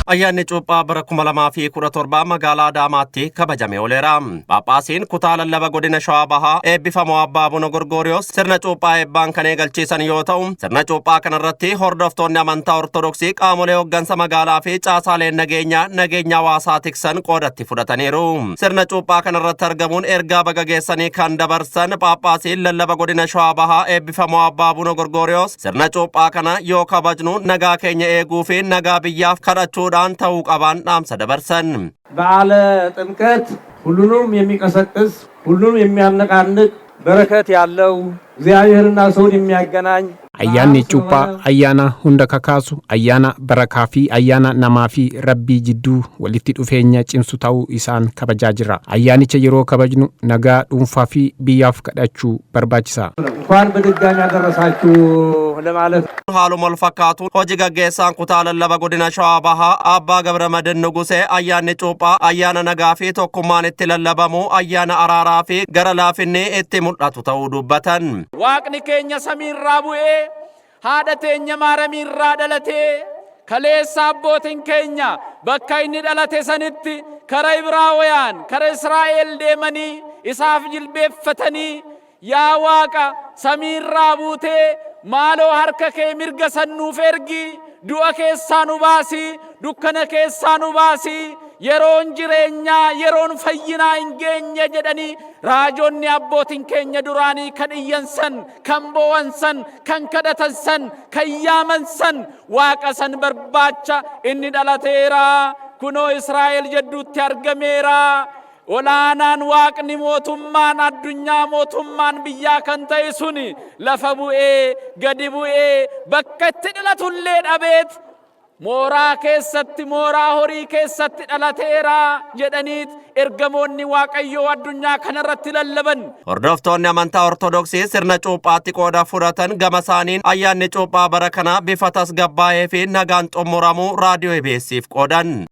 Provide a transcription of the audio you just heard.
Ayyaanni Cuuphaa bara 2017 magaalaa Adaamaatti kabajamee ooleera. Phaaphaasiin kutaa lallaba godina Shawaa Bahaa eebbifamoo Abbaa Abuna Gorgooriyoos sirna cuuphaa eebbaan kan eegalchiisan yoo ta'u, sirna cuuphaa kanarratti hordoftoonni amantaa Ortodoksii qaamolee hoggansa magaalaa fi caasaaleen nageenyaa nageenya hawaasaa tiksan qoodatti fudhataniiru. Sirna cuuphaa kanarratti argamuun ergaa baga geessanii kan dabarsan Phaaphaasiin lallaba godina Shawaa Bahaa eebbifamoo Abbaa Abuna Gorgooriyoos sirna cuuphaa kana yoo kabajnu nagaa keenya eeguu fi nagaa biyyaaf kadhachuudhaan ta'uu qabaan dhaamsa dabarsan. በዓለ ጥምቀት ሁሉንም የሚቀሰቅስ ሁሉንም የሚያነቃንቅ በረከት ያለው እግዚአብሔርና ሰውን የሚያገናኝ Ayyaanni Cuuphaa ayyaana hunda kakaasu, ayyaana barakaa fi ayyaana namaa fi Rabbii jidduu walitti dhufeenya cimsu ta'uu isaan kabajaa jirra. Ayyaanicha yeroo kabajnu nagaa dhuunfaa fi biyyaaf kadhachuu barbaachisa. እንኳን በድጋሚ አደረሳችሁ ለማለት Haaluma wal fakkaatuun hojii gaggeessaan kutaa lallaba godina Shawaa Bahaa Abbaa Gabramadin Nugusee ayyaanni Cuuphaa ayyaana nagaa fi tokkummaan itti lallabamu, ayyaana araaraa fi gara laafinni itti mul'atu ta'uu dubbatan. Waaqni keenya samiirraa bu'ee haadha teenya Maaramiirraa dhalatee, kaleessa abbootiin keenya bakka inni dhalate sanitti kara Ibraawayaan kara Israa'el deemanii isaaf jilbeeffatanii, "Yaa Waaqa samiirraa buutee, maaloo harka kee mirga sannuuf ergi, du'a keessaa nu baasii, dukkana keessaa nu baasii, yeroon jireenyaa yeroon fayyinaa hin geenye" jedhanii raajonni abbootiin keenya duraanii kan iyyan san, kan boo'an san, kan kadhatan san, kan yaaman san, Waaqa san barbaacha inni dhalateera, kunoo Israa'el jedduutti argameera. Olaanaan Waaqni mootummaan addunyaa mootummaan biyyaa kan ta'e suni lafa bu'ee gadi bu'ee bakka itti dhalatullee dhabeet mooraa keessatti, mooraa horii keessatti dhalateera jedhaniit ergamoonni Waaqayyoo addunyaa kanarratti lallaban. Hordoftoonni amantaa Ortodoksii sirna cuuphaatti qooda fudhatan gama isaaniin ayyaanni cuuphaa bara kanaa bifa tasgabbaa'ee fi nagaan xumuramuu raadiyoo EBS'if qoodan.